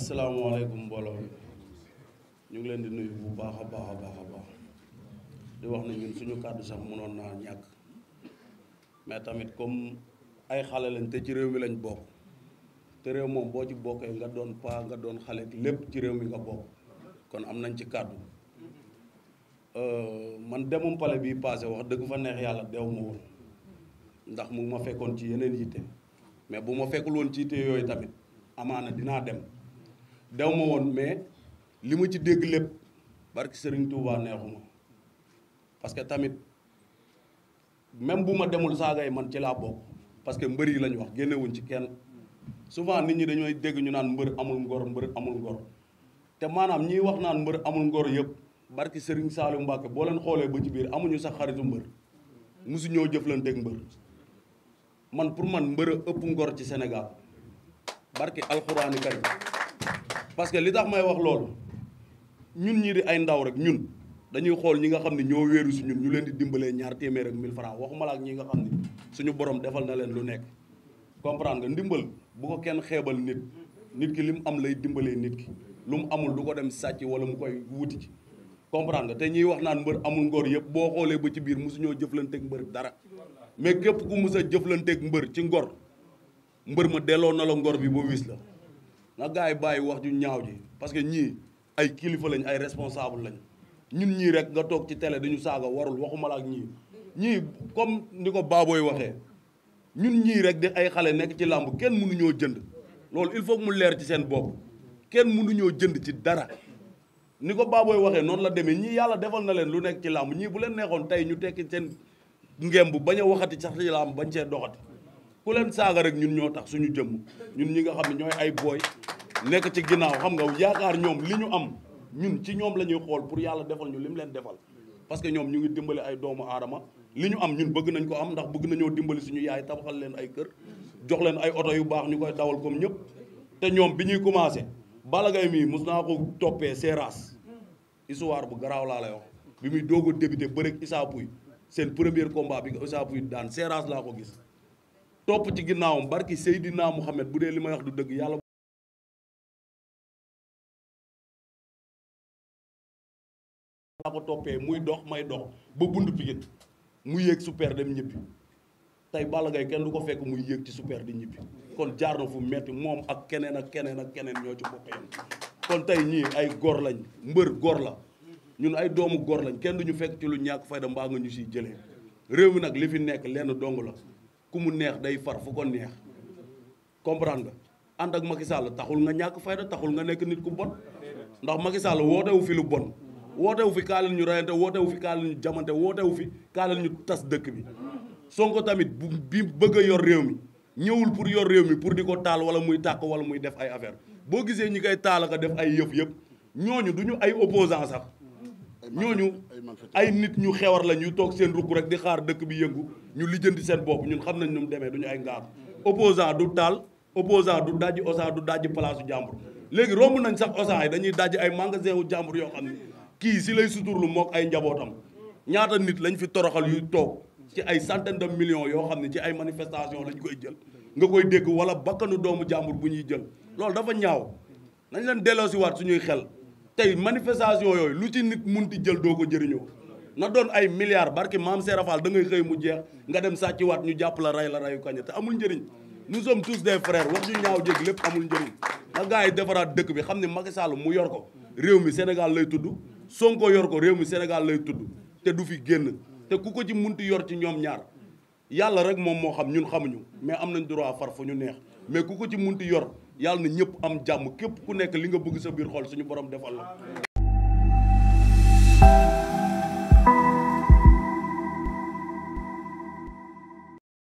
asalaamaaleykum mbooloo mi ñu ngi leen di nuyu bu baax a baax di wax ne ñun suñu kàddu sax mënoon naa ñàkk mais tamit comme ay xale lañ te ci réew mi lañ bokk te réew moom boo ci bokkee nga doon paa nga doon xale lépp ci réew mi nga bokk kon am nañ ci kàddu man demum pale bii passé wax dëgg fa neex yàlla dew ma woon ndax mu ma fekkoon ci yeneen yitte mais bu ma fekkul woon ci yitte yooyu tamit amaana dinaa dem dew ma woon mais li ma ci dégg lépp barki Serigne Touba neexuma parce que tamit même bu ma demul saaga yi man ci laa bokk parce que mbër yi lañ wax génnewuñ ci kenn souvent nit ñi dañooy dégg ñu naan mbër amul ngor te maanaam ñiy wax naan mbër amul ngor yëpp barki Serigne Saliou Mbacke boo leen xoolee ba ci biir amuñu sax xaritu mbër musu ñoo jëflanteeg mbër man pour man mbër a ëpp ngor ci Sénégal barki alxuraani karim parce que li tax may wax loolu ñun ñii di ay ndaw rek ñun dañuy xool ñi nga xam ne ñoo wéeru si ñun ñu leen di dimbalee 200 ak 1000 francs waxuma la ak ñi nga xam ne suñu borom defal na leen lu nekk comprendre nga ndimbal bu ko kenn xeebal nit ki li mu am lay dimbalee nit ki lu mu amul du ko dem sàcc wala mu koy wuti ci comprendre nga te ñiy wax naan mbër amul ngor yëpp boo xoolee ba ci biir mosuñoo jëflanteeg mbër dara mais képp ku mus a jëflanteeg mbër ci ngor mbër ma delloo na la ngor bi ba wis la nga gars yi bàyyi wax ju ñaaw ji parce que ñii ay kilifa lañ ay responsable lañ ñun ñii rek nga toog ci télé dañu saaga warul waxuma la ak ñii comme ni ko baabooy waxee ñun ñii rek di ay xale nekk ci làmb kenn mënuñoo jënd loolu il faut mu leer ci seen bopp kenn mënuñoo jënd ci dara ni ko baabooy waxee noonu la demee ñii yàlla defal na leen lu nekk ci làmb ñii bu leen neexoon tey ñu tekki seen ngemb bañ a waxati sax ci làmb bañ cee doxati ku leen saaga rek ñun ñoo tax suñu jëmm ñun ñi nga xam ne ñooy ay booy nekk ci ginnaaw xam nga yaakaar ñoom li ñu am ñun ci ñoom la ñuy xool pour yàlla defal ñu li mu leen defal parce que ñoom ñu ngi dimbali ay doomu aadama li ñu am ñun bëgg nañ ko am ndax bëgg nañoo dimbali suñu yaay tabaxal leen ay kër jox leen ay oto yu baax ñu koy dawal comme ñëpp te ñoom bi ñuy commencé Balla Gaye mii mos naa ko toppee Seras histoire bu garaaw laa lay wax bi muy doog a débuté bëreeg Issa Pouye seen premier combat bi Issa Pouye daan Seras laa ko gis topp ci ginnaawam barki Seydina Mouhamed bu dee li may wax du dëgg yàlla laa ko toppee muy dox may dox ba bund Pikine mu yéeg super dem ñibbi tey Balla Gaye kenn du ko fekk muy yéeg ci super di ñibbi kon jaar na fu metti moom ak keneen ñoo ci bokk yam kon tey ñii ay góor lañ mbër góor la ñun ay doomu góor lañ kenn duñu fekk ci lu ñàkk fayda mbaa nga ñu siy jëlee réew mi nag li fi nekk lenn dong la ku mu neex day far fu ko neex comprendre nga ànd ak Macky Sall taxul nga ñàkk fayda taxul nga nekk nit ku bon ndax Macky Sall wootewu fi lu bon wootewu fi kaa leen ñu reyante wootewu fi kaa leen ñu jamante wootewu fi kaa leen ñu tas dëkk bi Sonko tamit bi bëgg a yor réew mi ñëwul pour yor réew mi pour di ko taal wala muy tàkk wala muy def ay affaire boo gisee ñi koy taal ak def ay yëf ñooñu du ñu ay opposant sax ñooñu ay nit ñu xewar la ñuy toog seen rukk rek di xaar dëkk bi yëngu ñu lijjanti seen bopp ñun xam nañ nu mu demee du ñu ay ngaar opposant du taal opposant du dajji osa du dajji place u jàmbur léegi romb nañ sax osa yi dañuy dajji ay magasin wu jàmbur yoo xam ne kii si lay suturlu mook ay njabootam ñaata nit lañ fi toroxal yuy toog ci ay centaine de millions yoo xam ne ci ay manifestation lañ koy jël nga koy dégg wala bakkanu doomu jàmbur bu ñuy jël loolu dafa ñaaw nañ leen delloosiwaat suñuy xel tey manifestation yooyu lu ci nit munti jël doo ko jëriñoo na doon ay milliards barki maam Serafal da ngay xëy mu jeex nga dem sàcciwaat ñu jàpp la rayu kaña te amul njëriñ nous sommes tous des frères wax ñu ñaaw jég lépp amul njëriñ na gars yi defaraat dëkk bi xam ne Macky Sall mu yor ko réew mi Sénégal lay tudd Sonko yor ko réew mi Sénégal lay tudd te du fi génn te ku ko ci munti yor ci ñoom ñaar yàlla rek moom moo xam ñun xamuñu mais am nañ droit far fu ñu neex mais ku ko ci munti yor yàlla na ñëpp am jàmm képp ku nekk li nga bëgg sa biir xol suñu borom defal la